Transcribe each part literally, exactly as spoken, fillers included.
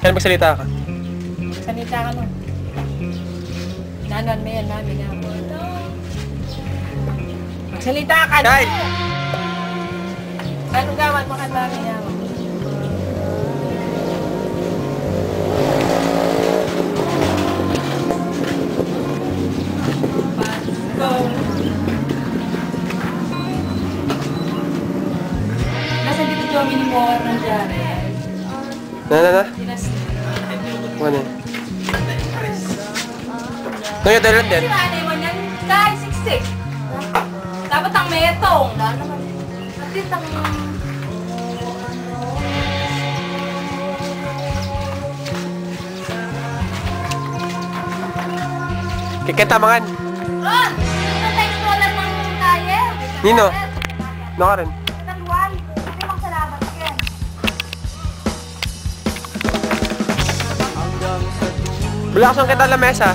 Magsalita ka. Magsalita ka, no? Nanuan me yan, mami, nga mo. Magsalita ka, no? Day! Ano gawan mo kan mami, nga mo? Nasa dito, Joey, ni Moa, nandiyan. Na, na, na? Ano? Ngayon, dahil din. Sira na naman yan. Kahit siksik. Dapat ang metong. Wala naman. At least ang... Kikita mangan. Ah! Ito, text ko lang ng kaya. Nino? No ka rin. Ito, Juan. Ito, magsalamat ka. Bulasan kita lamesa.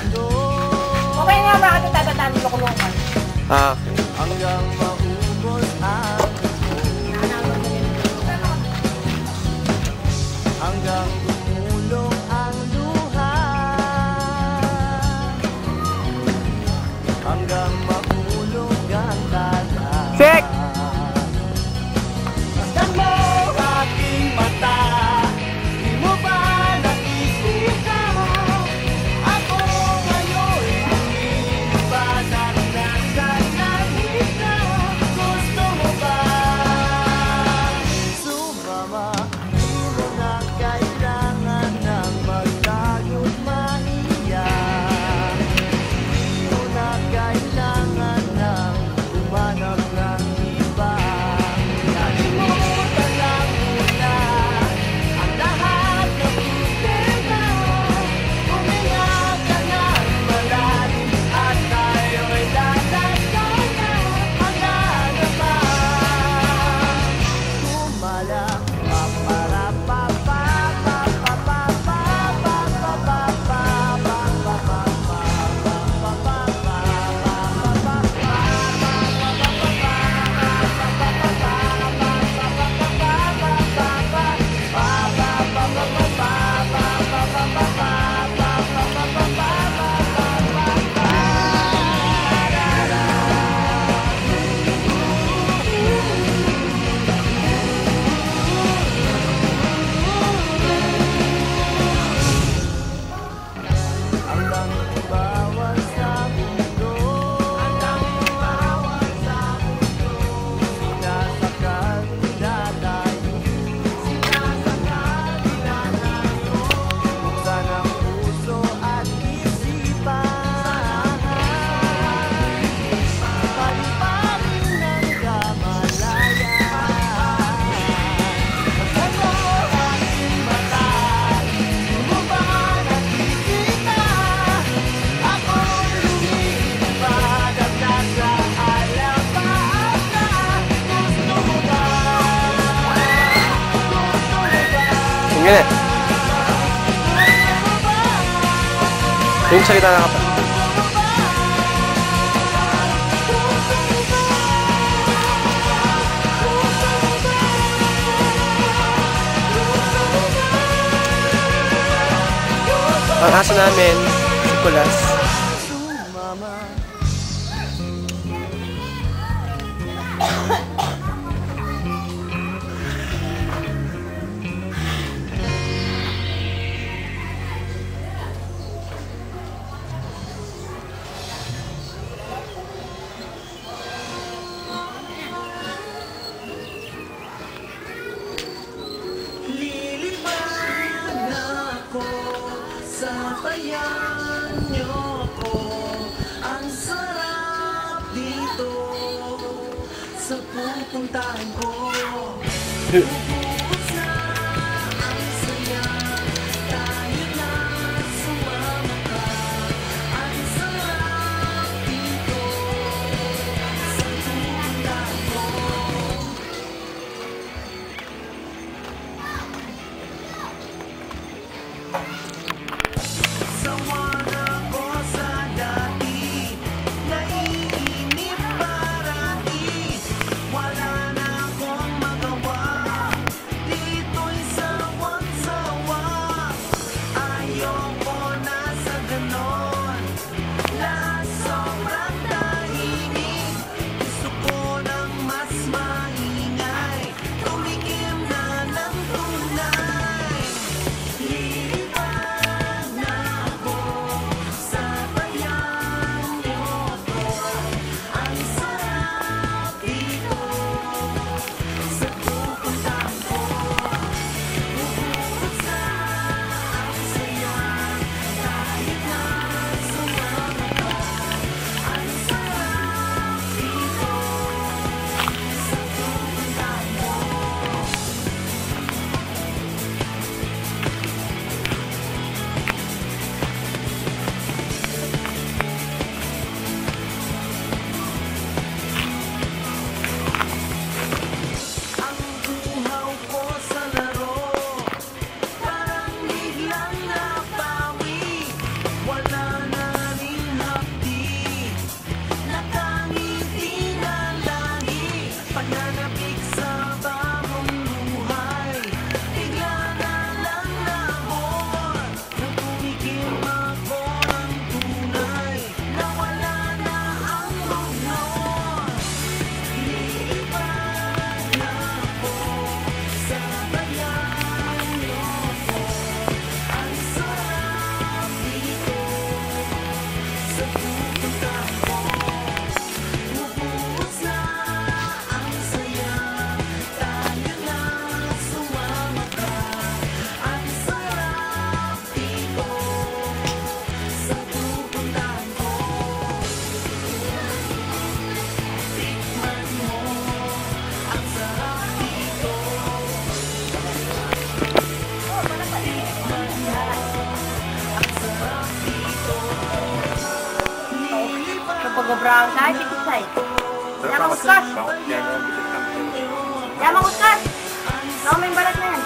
Okay nga, bakit yung tatatalo ko naman? Ah. Hanggang dumulong ang luha. Hanggang mahulog ang dala. Sek! Masdan mo aking mata, di mo ba nakikita? Ako ngayon, lumipat ang nasa langit na. Gusto mo ba sumama? Di mo na kailangan ng magtayo't mahiya. Di mo na kailangan ng humanap ng iba. Kalimutan lang muna ang lahat ng problema. Huminga ka ng malalim at tayo'y lalakad na. Wala na ba? Gumala. Ang langit bawal sa mundo. Ang langit bawal sa mundo. Sinasakal nila tayo. Sinasakal nila tayo. Buksan ang puso at isipan. Paliparin ng kamalayan. Ano aking mata? Di mo ba nakikita? Ako'y lumilipad at nasa alapaap na. Gusto mo ba? Gusto mo ba? Sige. Gusto mo ba? Yung salita na ka pa. Ang aso namin, si Kulas. Lilipad na ako, sabayan niyo ako. Ang sarap dito sa pupuntahan ko. Ubus na ang saya, tayo na, sumama ka. Ang sarap dito sa pupuntahan ko. Sawa na ko sa dati, naiinip parati. Wala na akong magawa, Ngobrang ka, dikit siya eh. Yaman kuskas. Yaman kuskas. Naku, may balat na yan.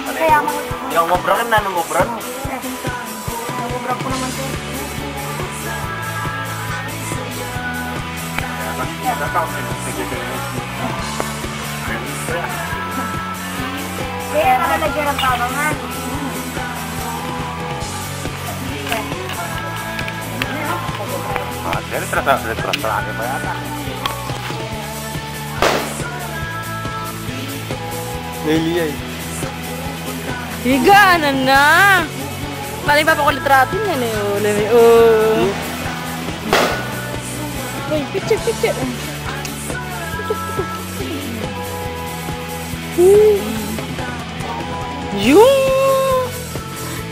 Kaya yaman kuskas. Yang ngobrang na, nung ngobrang mo. Eh, ngobrang ko naman to. Kaya pala lagyan ng tama nga. Ah, dahil trasa, trasa lagi pa yata. Nelia eh. Higa na na. Paling papakulit ratin yan eh. Oh, lami. Oh. Uy, picture, picture. Yung!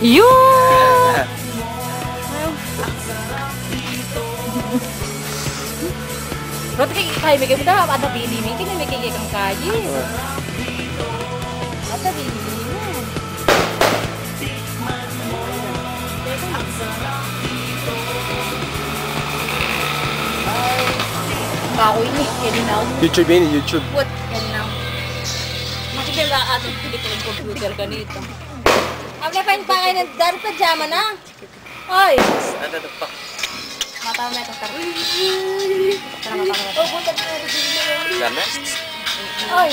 Yung! Rot kay kay, migay mu da, ada bili mi, kini migay kang kayi. Ada bili mi. Baku ini, kaya di na ako. YouTube ini, YouTube. Put, kaya di na ako. Matigil ka atin, pilit ng computer ganito. Ang lepen pa kayo ng dari pajama na. Oy! Ano to pa? Mata mo ito, tara. Tara, mata mo ito. Ganda? Oy!